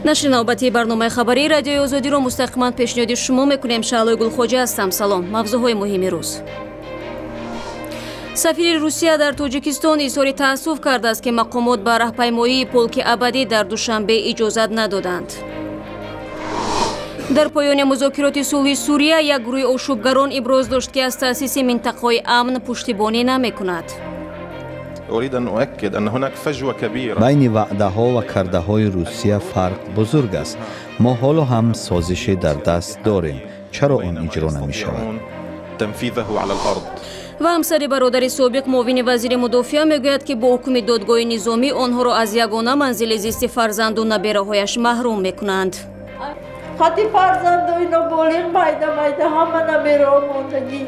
Нашри навбатии барномаи хабарии Радиои Озодиро мустақиман пешниҳоди шумо мекунем. Шаълои Гулхоҷа ҳастам. Салом. Мавзӯъҳои муҳими рӯз. Сафири Русия дар Тоҷикистон изҳори таассуф кардааст, ки мақомот ба раҳпаймоии Полки Абадӣ дар Душанбе иҷозат надоданд. Дар поёни музокироти сулҳи Сурия як гурӯҳи ошӯбгарон иброз дошт, ки аз таъсиси минтақаҳои амн пуштибонӣ намекунад. Байни ваъдаҳо ва кардаҳои Русия фарқ бузург аст. Мо ҳоло ҳам созише дар даст дорем. Чаро он иҷро намешавад? Ва ҳамсари бародари собиқ муовини вазири мудофиа мегӯяд, ки бо ҳукми додгоҳи низомӣ онҳоро аз ягона манзили зисти фарзанду набераҳояш маҳрум мекунанд. Хати фарзандои ноболиғ, майда майда, ҳама набераҳо мондагӣ.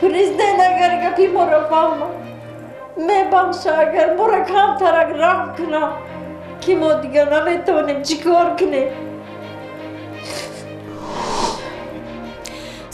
Президент агар гапи моро фаҳмад, мебахша, агар моро камтарак раҳм кунад, ки мо дигар наметавонем, чӣ кор кунем?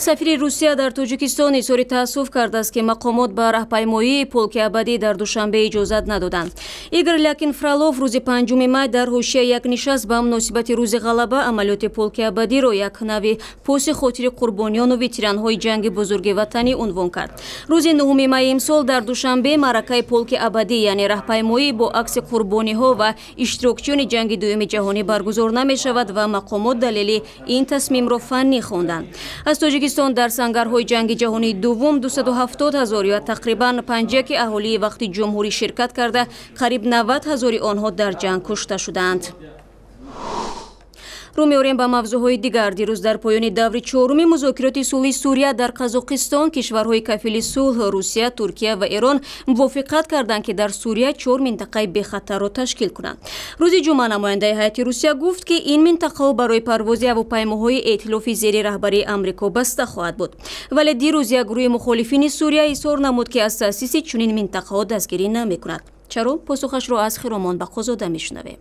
Сафири Русия дар Тоҷикистон изҳори таассуф кардааст, ки мақомот ба раҳпаймоии Полки Абадӣ дар Душанбе иҷозат надоданд. Игор Лякин Фролов рӯзи 5 май дар ҳошияи як нишаст ба муносибати Рӯзи Ғалаба амалиёти Полки Абадиро як нави поси хотири қурбониёну ветеранҳои ҷанги Бузурги Ватанӣ унвон кард. Рӯзи 9 майи имсол дар Душанбе маъракаи Полки Абадӣ, яъне раҳпаймоӣ бо акси қурбониҳо ва иштирокчиёни ҷанги Дуюми ҷаҳонӣ баргузор намешавад ва мақомот далели ин тасмимро фаннӣ хонданд. Аз Тоҷикистон дар сангарҳои ҷанги ҷаҳонии дуввум 270 ҳазор ё тақрибан 5 аҳолии вақти ҷумҳурӣ ширкат карда, қариб 90 ҳазори онҳо дар ҷанг кушта шудаанд. Рӯ меорем ба мавзӯъҳои дигар. Дирӯз дар поёни даври чоруми музокироти сулҳи Сурия дар Қазоқистон кишварҳои кафили сулҳ Русия, Туркия ва Эрон мувофиқат карданд, ки дар Сурия чор минтақаи бехатарро ташкил кунанд. Рӯзи ҷумъа намояндаи ҳайати Русия гуфт, ки ин минтақаҳо барои парвози ҳавопаймоҳои эътилофи зери раҳбарии Амрико баста хоҳад буд. Вале дирӯз як гурӯҳи мухолифини Сурия изҳор намуд, ки аз таъсиси чунин минтақаҳо дастгирӣ намекунад. Чаро? Посухашро аз Хиромон Бақозода мешунавем.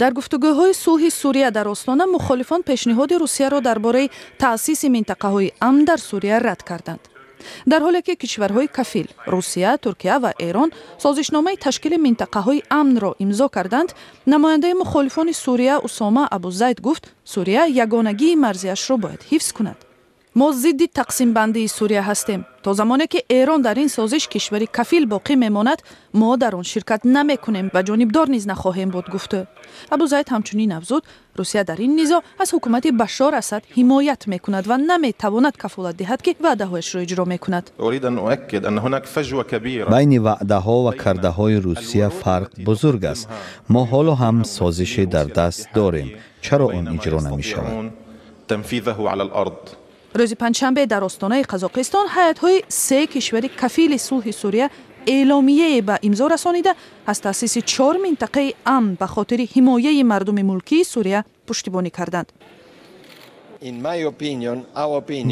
Дар гуфтугӯҳои сулҳи Сурия дар Остона мухолифон пешниҳоди Русияро дар бораи таъсиси минтақаҳои амн дар Сурия рад карданд. Дар ҳоле ки кишварҳои кафил Русия, Туркия ва Эрон созишномаи ташкили минтақаҳои амнро имзо карданд, намояндаи мухолифони Сурия Усома Абузайд гуфт, Сурия ягонагии марзиашро бояд ҳифз кунад. Мо зидди тақсимбандии Сурия ҳастем. То замоне ки Эрон дар ин созиш кишвари кафил боқӣ мемонад, мо дар он ширкат намекунем ва ҷонибдор низ нахоҳем буд, гуфт. Абузайд ҳамчунин афзуд, Русия дар ин низоъ аз ҳукумати Башор Асад ҳимоят мекунад ва наметавонад кафолат диҳад, ки ваъдаҳояшро иҷро мекунад. Байни ваъдаҳо ва кардаҳои Русия фарқ бузург аст. Мо ҳоло ҳам созише дар даст дорем. Чаро он иҷро намешавад? Рӯзи панҷшанбе дар остонаи Қазоқистон ҳайатҳои се кишвари кафили сулҳи Сурия эъломияе ба имзо расонида, аз таъсиси чор минтақаи амн ба хотири ҳимояи мардуми мулкии Сурия пуштибонӣ карданд.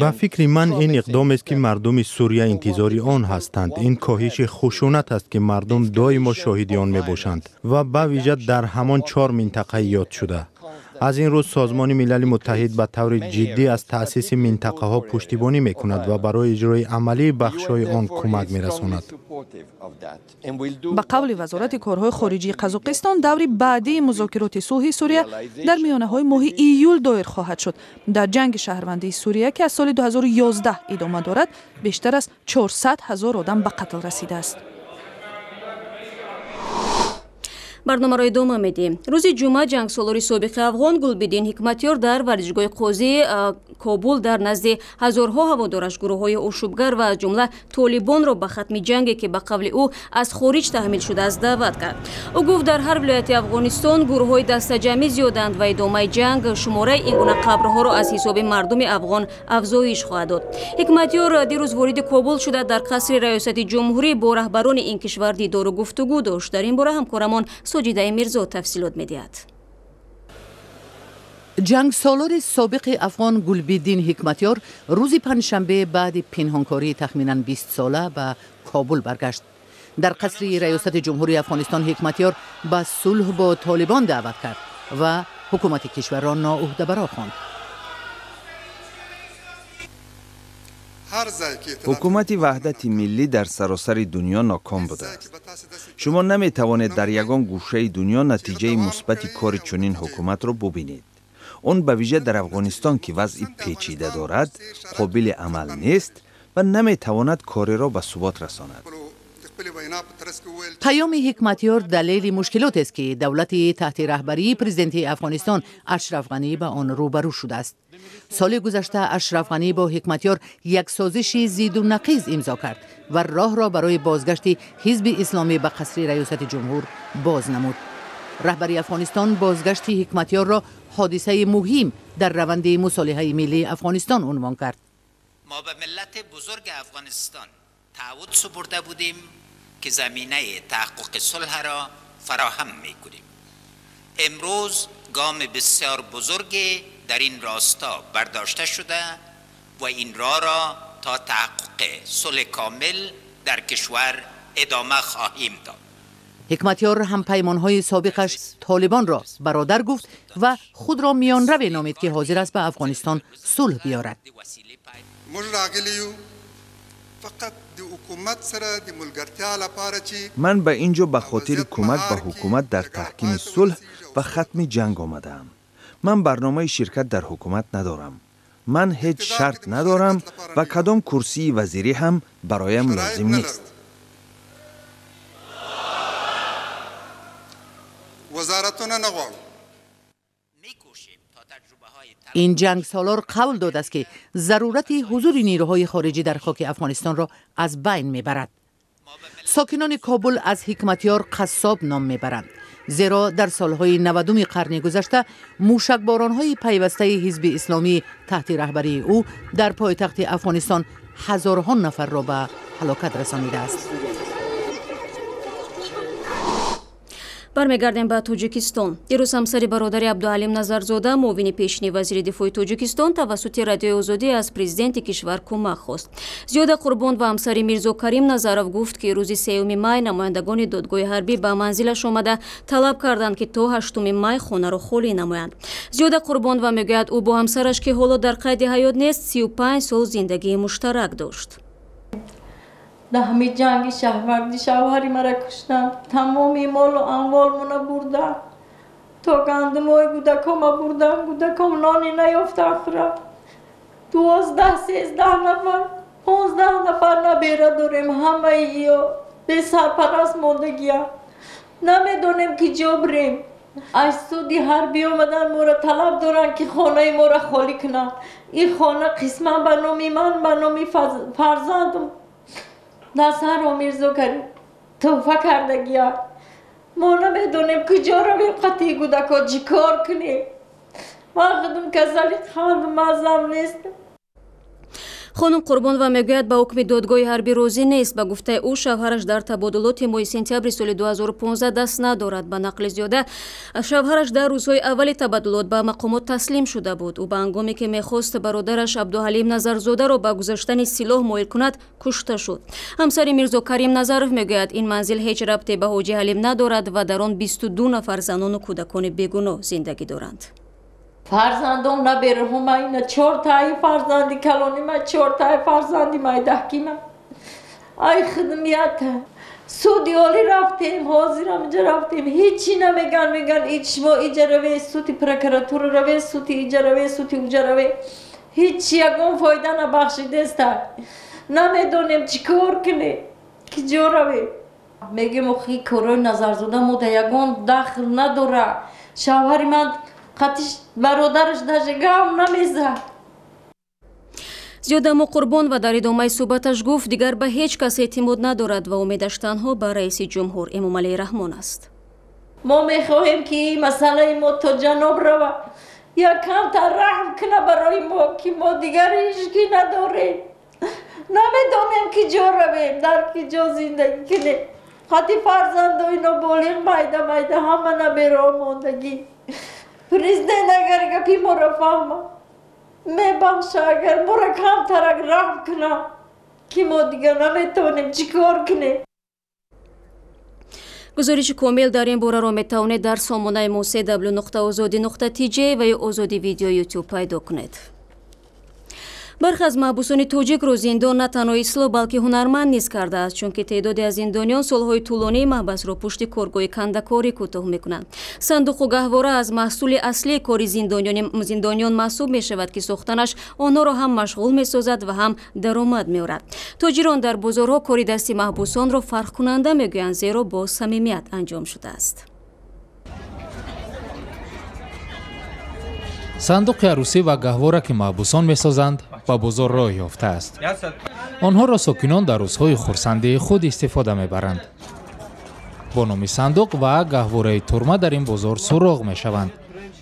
Ба фикри ман, ин иқдомест, ки мардуми Сурия интизори он ҳастанд. Ин коҳиши хушунат аст, ки мардум доимо шоҳиди он мебошанд ва ба вижа дар ҳамон чор минтақаи ёдшуда. Аз ин рӯз Созмони Милали Муттаҳид ба таври ҷиддӣ аз таъсиси минтақаҳо пуштибонӣ мекунад ва барои иҷрои амалии бахшҳои он кӯмак мерасонад. Ба қавли Вазорати корҳои хориҷии Қазоқистон, даври баъдии музокироти сулҳи Сурия дар миёнаҳои моҳи июл доир хоҳад шуд. Дар ҷанги шаҳрвандии Сурия, ки аз соли 2011 идома дорад, бештар аз 400 ҳазор одам ба қатл расидааст. Барномаро идома медиҳем. Рӯзи ҷумъа ҷангсолори собиқи афғон Гулбиддин Ҳикматёр дар варзишгоҳи Қозии Кобул дар назди ҳазорҳо ҳаводораш гурӯҳҳои ошӯбгар ва аз ҷумла толибонро ба хатми ҷанге, ки ба қавли ӯ аз хориҷ таҳмил шудааст, даъват кард. Ӯ гуфт, дар ҳар вилояти Афғонистон гурӯҳҳои дастаҷамъӣ зиёданд ва идомаи ҷанг шумораи ин гуна қабрҳоро аз ҳисоби мардуми афғон афзоиш хоҳад дод. Ҳикматёр дирӯз вориди Кобул шуда, дар қасри раёсати ҷумҳурӣ бо раҳбарони ин кишвар дидору гуфтугӯ дошт. Дар ин бора ҳамкорамон Соҷидаи Мирзо тафсилот медиҳад. Ҷангсолори собиқи афғон Гулбиддин Ҳикматёр рӯзи панҷшанбе баъди пинҳонкории тахминан 20 сола ба Кобул баргашт. Дар қасри раёсати ҷумҳурии Афғонистон Ҳикматёр ба сулҳ бо толибон даъват кард ва ҳукумати кишварро ноуҳдабаро хонд. Ҳукумати ваҳдати миллӣ дар саросари дунё ноком будааст. Шумо наметавонед дар ягон гӯшаи дунё натиҷаи мусбати кори чунин ҳукуматро бубинед. Он ба вижа дар Афғонистон, ки вазъи печида дорад, қобили амал нест ва наметавонад кореро ба субот расонад. Паёми Ҳикматёр далели мушкилотест, ки давлати таҳти раҳбарии президенти Афғонистон Ашраф Ғанӣ ба он рӯбарӯ шудааст. Соли гузашта Ашраф Ғанӣ бо Ҳикматёр як созиши зиду нақиз имзо кард ва роҳро барои бозгашти Ҳизби Исломӣ ба қасри раёсати ҷумҳур боз намуд. Раҳбари Афғонистон бозгашти Ҳикматёрро ҳодисаи муҳим дар раванди мусолиҳаи миллии Афғонистон унвон кард. Мо ба миллати бузурги Афғонистон таъҳуд супурда будем, ки заминаи таҳаққуқи сулҳ ро фароҳам мекунем. Имрӯз гоми бисёр бузурге дар ин росто бардошта шуда ва ин роҳ ро то таҳаққуқи сулҳи комил дар кишвар идома хоҳем дод. Ҳикматёр ҳампаймонҳои собиқаш Толибонро бародар гуфт ва худро миёнраве номид, ки ҳозир аст ба Афғонистон сулҳ биёрад. Ман ба ин ҷо ба хотири кӯмак ба ҳукумат дар таҳкими сулҳ ва хатми ҷанг омадаам. Ман барномаи ширкат дар ҳукумат надорам. Ман ҳеҷ шарт надорам ва кадом курсии вазирӣ ҳам бароям лозим нест. Ин ҷангсолор қавл додааст, ки зарурати ҳузури нерӯҳои хориҷӣ дар хоки Афғонистонро аз байн мебарад. Сокинони Кобул аз Ҳикматёр қассоб ном мебаранд, зеро дар солҳои 90-уми қарни гузашта мушакборонҳои пайвастаи Ҳизби Исломӣ таҳти раҳбарии ӯ дар пойтахти Афғонистон ҳазорҳо нафарро ба ҳалокат расонидааст. Бармегардем ба Тоҷикистон. Дирӯз ҳамсари бародари Абдуҳалим Назарзода, муовини пешини вазири дифои Тоҷикистон, тавассути Радиои Озодӣ аз президенти кишвар кӯмак хост. Зиёда Қурбон ва ҳамсари Мирзо Карим Назаров гуфт, ки рӯзи 3 май намояндагони додгоҳи ҳарбӣ ба манзилаш омада талаб карданд, ки то 8 май хонаро холӣ намоянд. Зиёда Қурбонова мегӯяд, ӯ бо ҳамсараш, ки ҳоло дар қайди ҳаёт нест, 35 сол зиндагии муштарак дошт. Дар ҳамин ҷанги шаҳвардӣ шавҳари мара куштанд, тамоми молу амволмона бурданд, то гандумҳои кӯдакома бурданд, кӯдаком нони наёфтанд хӯранд. 12, 13 нафар, 15 нафар набера дорем, ҳамаи иё бесарпараст мондагиям. Намедонем ки ҷо бирем. Аз суди ҳарбӣ омадан моро талаб доранд, ки хонаи моро холӣ кунанд. Ин хона қисман ба номи ман, ба номи фарзандам Насарро Мирзо Карим тӯҳфа кардагия. Мо намедонем куҷо равем, қатъи кӯдако чӣ кор кунем. Ман худам касали қанд мазам нест. Хонум Қурбонова мегӯяд, ба ҳукми додгоҳи ҳарбӣ розӣ нест. Ба гуфтаи ӯ, шавҳараш дар табодулоти моҳи сентябри соли 2015 даст надорад. Ба нақли Зиёда, шавҳараш дар рӯзҳои аввали табаддулот ба мақомот таслим шуда буд. Ӯ ба ҳангоме ки мехост бародараш Абдуҳалим Назарзодаро ба гузаштани силоҳ моил кунад, кушта шуд. Ҳамсари Мирзо Карим Назаров мегӯяд, ин манзил ҳеҷ рабте ба Ҳоҷи Ҳалим надорад ва дар он 22 нафар занону кӯдакони бегуноҳ зиндагӣ доранд. Фарзандом набераҳома ина чортаи фарзанди калонима, чортаи фарзанди майдаҳкима. Ай хидмията. Суди олӣ рафтем, ҳозирам инҷа рафтем, ҳечи намеган, меган шумо иҷа раве, суди прокуратура раве, суди иҷа раве, суди уҷа раве. Ҳечи ягон фоида набахшидеста. Намедонем чӣ кор кунем, ки ҷо равем. Мегем охи корои Назарзода мо да ягон дахл надора. Шавҳари ман қатиш бародараш даже гам намезад. Зиёдамо Қурбонова дар идомаи суҳбаташ гуфт, дигар ба ҳеҷ кас эътимод надорад ва умедаш танҳо ба раиси ҷумҳур Эмомалӣ Раҳмон аст. Мо мехоҳем, ки ин масъалаи мо то ҷаноб равад, як камтар раҳм куна барои мо, ки мо дигар ҳеҷ надорем. Намедонем ки ҷо равем, дар ки ҷо зиндагӣ кунем. Қати фарзандои ноболиғ майда майда ҳама набераҳо мондагӣ. Президент агар гапи моро фаҳмад, мебахша, агар моро камтарак раҳм кунад, ки мо дигар наметавонем чӣ кор кунем. Гузориши комил дар ин бораро метавонед дар сомонаи мо cw.ozodi.tj ва ё Озоди Видео Ютуб пайдо кунед. Бархе аз маҳбусони тоҷикро зиндон на танҳо ислоҳ, балки ҳунарманд низ кардааст, чунки теъдоде аз зиндониён солҳои тӯлонии маҳбасро пушти коргоҳи кандакорӣ кӯтоҳ мекунанд. Сандуқу гаҳвора аз маҳсули аслии кори зиндониён маҳсуб мешавад, ки сохтанаш онҳоро ҳам машғул месозад ва ҳам даромад меорад. Тоҷирон дар бозорҳо кори дасти маҳбусонро фарқкунанда мегӯянд, зеро бо самимият анҷом шудааст. Сандуқи арӯсӣ ва гаҳвора, ки маҳбусон месозанд, ба бозор роҳ ёфтааст. Онҳоро сокинон дар рӯзҳои хурсандии худ истифода мебаранд. Бо номи сандуқ ва гаҳвораи турма дар ин бозор суроғ мешаванд.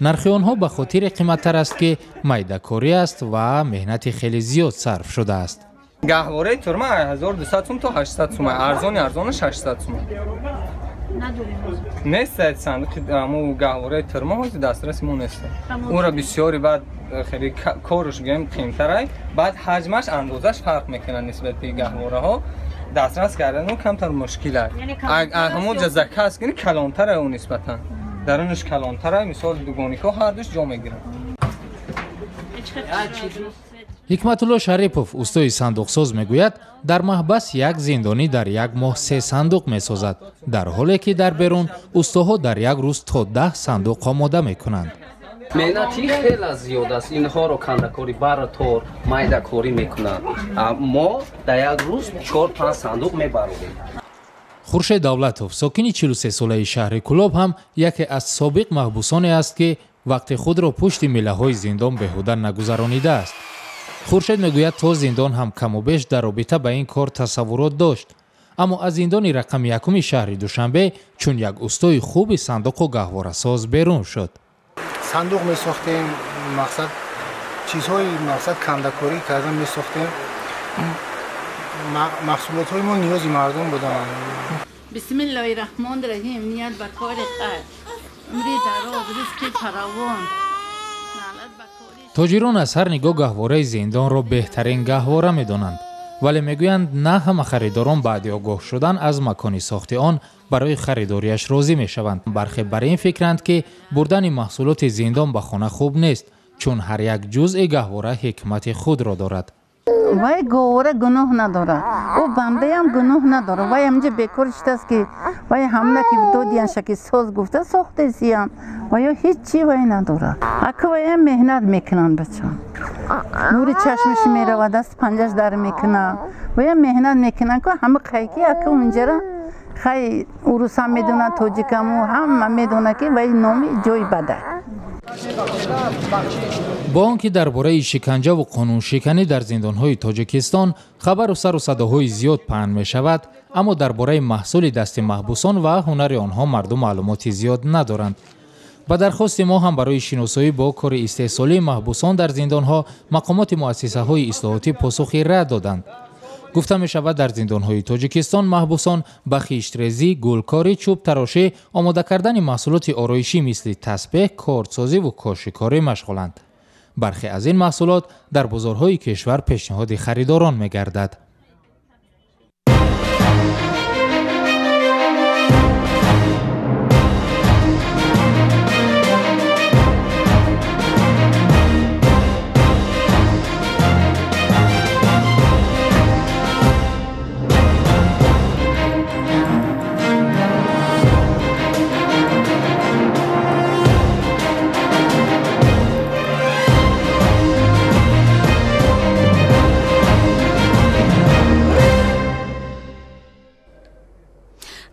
Нархи онҳо ба хотире қиматтар аст, ки майдакорӣ аст ва меҳнати хеле зиёд сарф шудааст. Гаҳвораи турма 1200 сум то 800 сум, арзони арзонаш 800 сум. Нест сандуқи аму гаҳвораи турма ҳозир дастраси мо нест. Ӯро бисёри баъд хеле корш гӯем қимтарай, баъд ҳаҷмаш андозаш фарқ мекунад нисбати гаҳвораҳо. Дастрас кардан камтар мушкил аст. Ҳамон ҷа заказ кунӣ калонтарай ӯ нисбатан. Дарунаш калонтарай, мисол дугоникҳо ҳардуш ҷо мегиранд. Ҳикматулло Шарипов, устои сандуқсоз, мегӯяд, дар маҳбас як зиндонӣ дар як моҳ 3 сандуқ месозад, дар ҳоле ки дар берун устоҳо дар як рӯз то 10 сандуқ омода мекунанд. Меҳнати хеле зиёд аст. Инҳоро кандакорӣ баратор майдакорӣ мекунанд. Мо дар як рӯз 4-5 сандуқ мебарорем. Хуршед Давлатов, сокини 43-солаи шаҳри Кулоб, ҳам яке аз собиқ маҳбусоне аст, ки вақти худро пушти милаҳои зиндон беҳуда нагузаронидааст. Хуршед мегӯяд, то зиндон ҳам каму беш дар робита ба ин кор тасаввурот дошт, аммо аз зиндони рақами якуми шаҳри Душанбе чун як устои хуби сандуқу гаҳворасоз берун шуд. Сандуқ месохтем, мақсад чизҳои мақсад кандакорӣ кардан месохтем. Маҳсулотҳои мо ниёзи мардум буданд. Бисмиллоҳи раҳмони раҳим. Ният ба кори хайр, умри дароз, ризқи фаровон. Тоҷирон аз ҳар нигоҳ гаҳвораи зиндонро беҳтарин гаҳвора медонанд, вале мегӯянд, на ҳама харидорон баъди огоҳ шудан аз макони сохти он барои харидориаш розӣ мешаванд. Бархе бар ин фикранд, ки бурдани маҳсулоти зиндон ба хона хуб нест, чун ҳар як ҷузъи гаҳвора ҳикмати худро дорад. Вай гаҳвора гуноҳ надорад, ӯ бандаям гуноҳ надорад. Вай ҳаминҷа бекор шудааст, ки вай ҳамна ки додиянша ки соз гуфта сохтесиян, ваё ҳеҷ чи вай надорад. Ака ваям меҳнат мекунанд бача, нури чашмаш меравад, даст панҷаш дар мекунад. Ваям меҳнат мекунанд, ку ҳама қайки ака унҷара хай урусам медонад, тоҷикаму ҳама медонад, ки вай номи ҷои бада. Бо он ки дар бораи шиканҷаву қонуншиканӣ дар зиндонҳои Тоҷикистон хабару сару садоҳои зиёд паҳн мешавад, аммо дар бораи маҳсули дасти маҳбусон ва ҳунари онҳо мардум маълумоти зиёд надоранд. Ба дархости мо ҳам барои шиносоӣ бо кори истеҳсолии маҳбусон дар зиндонҳо мақомоти муассисаҳои ислоҳотӣ посухи рад доданд. Гуфта мешавад, дар зиндонҳои Тоҷикистон маҳбусон ба хиштрезӣ, гулкорӣ, чӯбтарошӣ, омода кардани маҳсулоти ороишӣ мисли тасбеҳ, кордсозиву кошикорӣ машғуланд. Бархе аз ин маҳсулот дар бозорҳои кишвар пешниҳоди харидорон мегардад.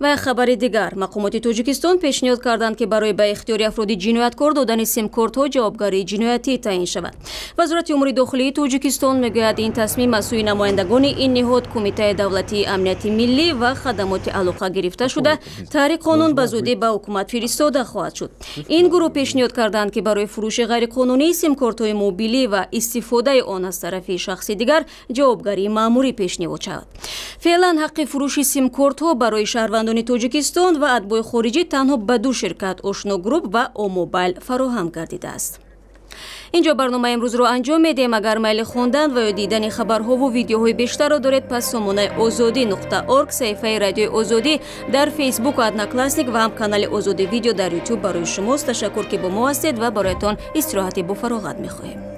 Ва хабари дигар, мақомоти Тоҷикистон пешниҳод карданд, ки барои ба ихтиёри афроди ҷинояткор додани симкортҳо ҷавобгарии ҷиноятӣ таъин шавад. Вазорати умури дохилии Тоҷикистон мегӯяд, ин тасмим аз сӯи намояндагони ин ниҳод, Кумитаи давлатии амнияти миллӣ ва хадамоти алоқа гирифта шуда, таҳри қонун ба зудӣ ба ҳукумат фиристода хоҳад шуд. Ин гурӯҳ пешниҳод карданд, ки барои фурӯши ғайриқонунии симкортҳои мобилӣ ва истифодаи он аз тарафи шахси дигар ҷавобгарии маъмурӣ пешниҳод шавад. Феълан ҳаққи фурӯши симкортҳо барои шаҳрвандони Тоҷикистон ва атбои хориҷӣ танҳо ба ду ширкат Ошно Груп ва Омобайл фароҳам гардидааст. Инҷо барномаи имрӯзро анҷом медиҳем. Агар майли хондан ва ё дидани хабарҳову видеоҳои бештарро доред, пас сомонаи озодӣ.орг, саҳифаи радиои Озодӣ дар Фейсбук, Одноклассник ва ҳам канали Озодӣ видео дар Ютуб барои шумост. Ташаккур, ки бо мо ҳастед ва бароятон истироҳати бофароғат мехоҳем.